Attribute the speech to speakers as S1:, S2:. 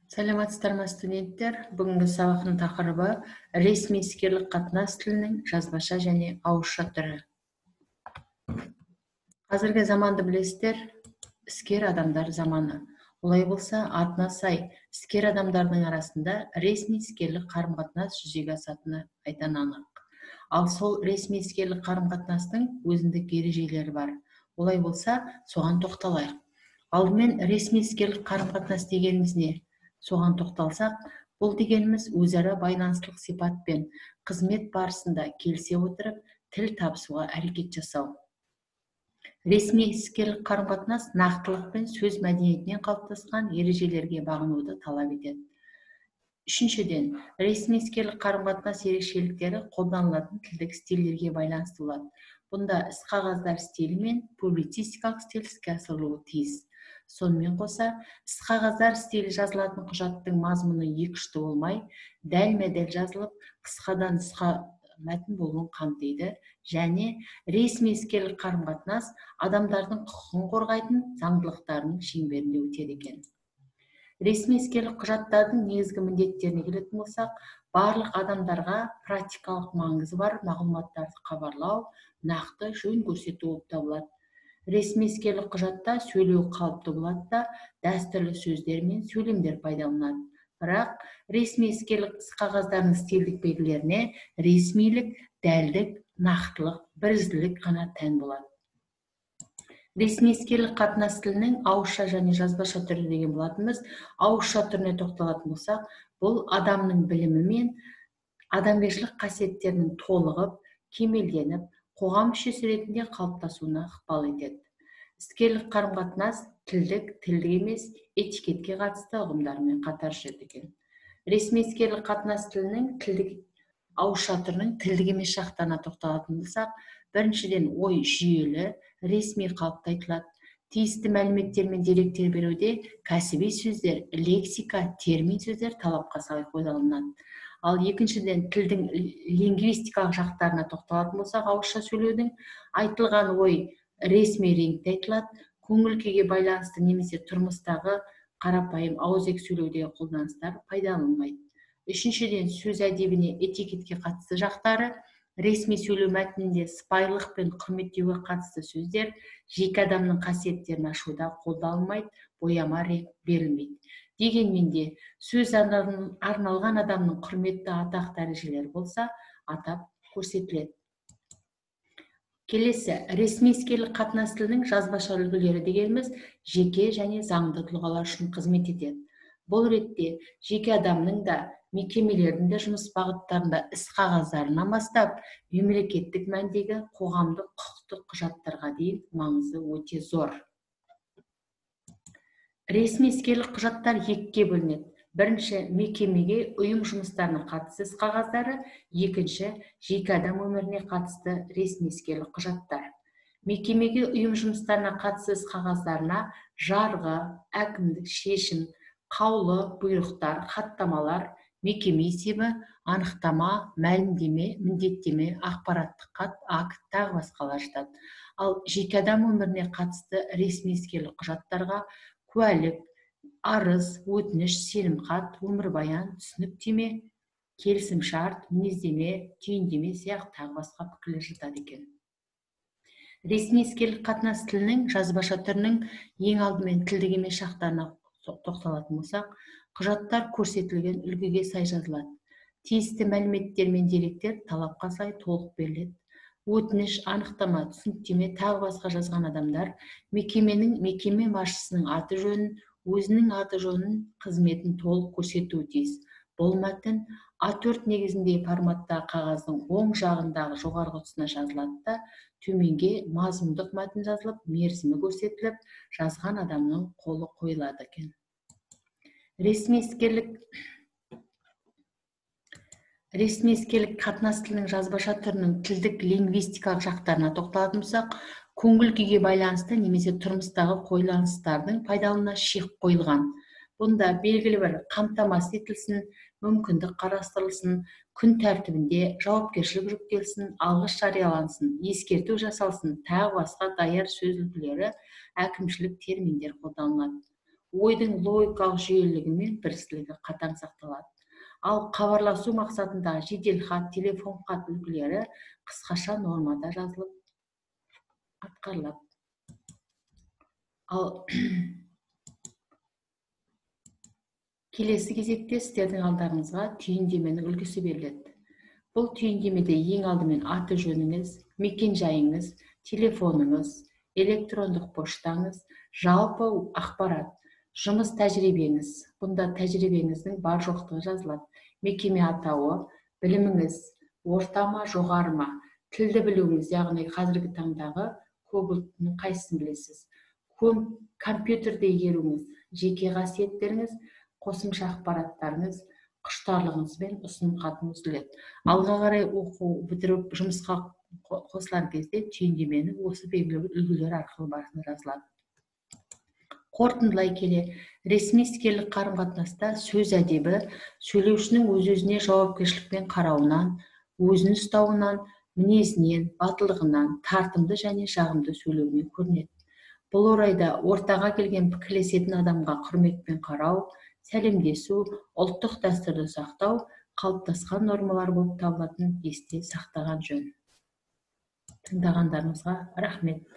S1: Сәлеметсіздер ме, студенттер? Бүгінгі сабақтың тақырыбы: ресми іскерлік қатынас тілінің жазбаша және ауызша түрі. Қазіргі заманды білесіздер, іскер адамдар заманы. Олай болса, атына сай іскер адамдардың арасында ресми іскерлік қарым-қатынас жүзеге асатыны айдан анық. Ал сол ресми іскерлік қарым-қатынастың өзіндік ережелері бар. Олай болса, соған тоқталайық. Алдымен ресми іскерлік қарым-қатынас дегеніміз не? Соған тоқталсақ, бұл дегеніміз өзара байланыстылық сипатпен қызмет барысында келісе отырып, тіл табысуға әрекет жасау. Ресми іскерлік қарым-қатынас нақтылық пен сөз мәдениетінен қалыптасқан ережелерге бағынуды талап етеді. Үшіншіден, ресми іскерлік қарым-қатынас ерекшеліктері қолданылатын тілдік стильдерге байланысты болады. Бұнда іс-қағаздар стилі мен публицистикалық стиль іске асырылуы тиіс. Сонымен қоса, іс-қағаздар стилі жазылатын құжаттың мазмұны екіұшты болмай, дәлме-дәл жазылып, қысқадан нұсқа мәтін болуын қамтиды және ресми іскерлік қарым-қатынас адамдардың құқығын қорғайтын заңдылықтарының шеңберінде өтеді екен. Ресми іскерлік құжаттардың негізгі міндеттеріне келетін болсақ, барлық адамдарға практикалық маңызы бар мағлұматтарды хабарлау, нақты жөн көрсету болып табылады. Ресми іскерлік құжатта сөйлеу қалыпты болады да, дәстүрлі сөздер мен сөйлемдер пайдаланады. Бірақ ресми іскерлік іс-қағаздардың стильдік белгілеріне ресмилік, дәлдік, нақтылық, бірізділік қана тән болады. Ресми іскерлік қатынас тілінің ауызша және жазбаша түрі деген болатынбыз. Ауызша түріне тоқталатын болсақ, бұл адамның білімі мен адамгершілік қасиеттерінің толығып, кемелденіп, қоғам мүшесі ретінде қалыптасуына ықпал етеді. Іскерлік қарым-қатынас тілдік, тілдік емес, этикетке қатысты ұғымдармен қатар жүреді екен. Ресми іскерлік қатынас тілінің тілдік ауызша түрінің тілдік емес жақтарына тоқталатын болсақ, біріншіден, ой жүйелі, ресми қалыпта айтылады. Тиісті мәліметтер мен деректер беруде кәсіби сөздер, лексика, термин сөздер талапқа сай қолданылады. Ал екіншіден, тілдің лингвистикалық жақтарына тоқталатын болсақ, ауызша сөйлеудің айтылған ой ресми реңкте айтылады, көңіл күйге байланысты немесе тұрмыстағы қарапайым ауызекі сөйлеудегі қолданыстар пайдаланылмайды. Үшіншіден, сөз әдебіне, этикетке қатысты жақтары, ресми сөйлеу мәтінінде сыпайылық пен құрметтеуге қатысты сөздер жеке адамның қасиеттерін ашуда қолданылмайды, бояма реңк берілмейді. Дегенмен де сөз арналған адамның құрметті атақ дәрежелері болса, атап көрсетіледі. Келесі, ресми іскерлік қатынас тілінің жазбаша үлгілері дегеніміз жеке және заңды тұлғалар үшін қызмет етеді. Бұл ретте жеке адамның да, мекемелердің де жұмыс бағыттарында іс-қағаздарынан бастап, мемлекеттік мәндегі қоғамдық құқықтық құжаттарға дейін маңызы өте зор. Ресми іскерлік құжаттар екіге бөлінеді. Бірінші, мекемеге, ұйым жұмыстарына қатысты іс-қағаздары, екінші, жеке адам өміріне қатысты ресми іскерлік құжаттар. Мекемеге, ұйым жұмыстарына қатысты іс-қағаздарына жарғы, әкімдік шешім, қаулы, бұйрықтар, хаттамалар, мекеме есебі, анықтама, мәлімдеме, міндеттеме, ақпараттық хат, акт, тағы басқалар жатады. Ал жеке адам өміріне қатысты ресми іскерлік құжаттарға куәлік, арыз, өтініш, сенімхат, өмірбаян, түсініктеме, келісімшарт, мінездеме, түйіндеме сияқты тағы басқа пікірлер жатады екен. Ресми іскерлік қатынас тілінің жазбаша түрінің ең алдымен тілдік емес жақтарына тоқталатын болсақ, құжаттар көрсетілген үлгіге сай жазылады. Тиісті мәліметтер мен деректер талапқа сай толық беріледі. Өтініш, анықтама, түсініктеме тағы басқа жазған адамдар мекеменің, мекеме басшысының аты жөнін, өзінің аты жөнін, қызметін толық көрсетуі тиіс. Бұл мәтін А4 негізіндегі форматтағы қағаздың оң жағындағы жоғарғы тұсына жазылады да, төменге мазмұндық мәтін жазылып, мерзімі көрсетіліп, жазған адамның қолы қойылады екен. Ресми іскерлік қатынас тілінің жазбаша түрінің тілдік лингвистикалық жақтарына тоқталатын болсақ, көңіл күйге байланысты немесе тұрмыстағы қолданыстардың пайдалануына шек қойылған. Бұнда белгілі бір қамтамасыз етілсін, мүмкіндік қарастырылсын, күн тәртібінде жауапкершілік жүктелсін, алғыс жариялансын, ескерту жасалсын, тағы басқа даяр сөз үлгілері, әкімшілік терминдер қолданылады. Ойдың логикалық жүйелілігі мен бірізділігі қатаң сақталады. Ал хабарласу мақсатында жеделхат, телефон хат үлгілері қысқаша нормада жазылып атқарылады. Ал келесі кезекте сіздердің алдарыңызға түйіндеменің үлгісі беріледі. Бұл түйіндемеде ең алдымен аты жөніңіз, мекен-жайыңыз, телефоныңыз, электрондық поштаңыз, жалпы ақпарат, жұмыс тәжірибеңіз, бұнда тәжірибеңіздің бар жоқтығы жазылады, мекеме атауы, біліміңіз, орта ма, жоғары ма, тілді білуіңіз, яғни қазіргі таңдағы көп ұлттың қайсысын білесіз, компьютерді игеруіңіз, жеке қасиеттеріңіз, қосымша ақпараттарыңыз, құштарлығыңыз бен ұсыным хатыңыз үзіледі. Алға қарай оқу бітіріп жұмысқа қосылар кезде түйіндемені осы белгілі үлгілер арқылы барысында жазылады. Қорытындылай келе, ресми іскерлік қарым-қатынаста сөз әдебі сөйлеушінің өз-өзіне жауапкершілікпен қарауынан, өзін ұстауынан, мінезінен, батылдығынан, тартымды және жағымды сөйлеуінен көрінеді. Бұл орайда ортаға келген пікірлесетін адамға құрметпен қарау, сәлемдесу, ұлттық дәстүрді сақтау қалыптасқан нормалар болып табылатын есте сақтаған жөн. Тыңдағандарыңызға рахмет.